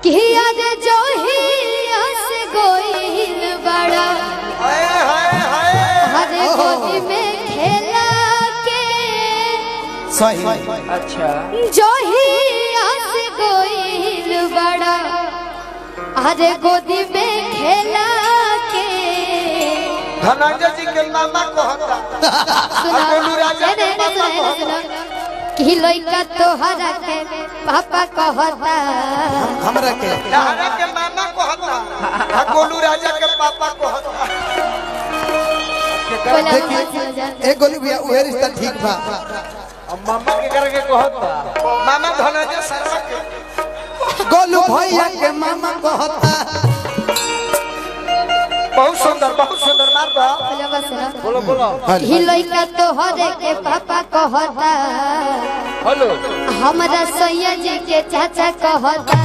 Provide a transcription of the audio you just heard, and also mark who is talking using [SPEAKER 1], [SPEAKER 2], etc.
[SPEAKER 1] कि आज जोहिया से गोइल बड़ा
[SPEAKER 2] हाय हाय हाय
[SPEAKER 1] हर गोदी में खेला के
[SPEAKER 2] सही।
[SPEAKER 3] अच्छा।
[SPEAKER 1] जोहिया से गोइल बड़ा हर गोदी में खेला के।
[SPEAKER 2] धनंजय जी के मामा कहता।
[SPEAKER 1] सुना।
[SPEAKER 2] गोलू राजा के
[SPEAKER 1] नहीं, नहीं,
[SPEAKER 2] पापा
[SPEAKER 1] सुना, नहीं, सुना। कि लइका तोहरा के पापा कहता।
[SPEAKER 4] हमरा के
[SPEAKER 2] लहरा के मामा कहता आ गोलू राजा के पापा कहता।
[SPEAKER 1] बोला।
[SPEAKER 4] देखी ए गोलू भैया, उहे रिश्ता ठीक बा।
[SPEAKER 3] अब मामा के करके कहत बा।
[SPEAKER 2] मामा धनंजय शर्मा के।
[SPEAKER 4] गोलू भैया के मामा कहता।
[SPEAKER 2] बहुत सुंदर, बहुत सुंदर, मार बा।
[SPEAKER 1] बोला बस ना।
[SPEAKER 3] बोलो बोलो।
[SPEAKER 1] कि लइका तोहरे के पापा कहता।
[SPEAKER 3] हेलो।
[SPEAKER 1] हमरा सैया जी के चाचा कहता।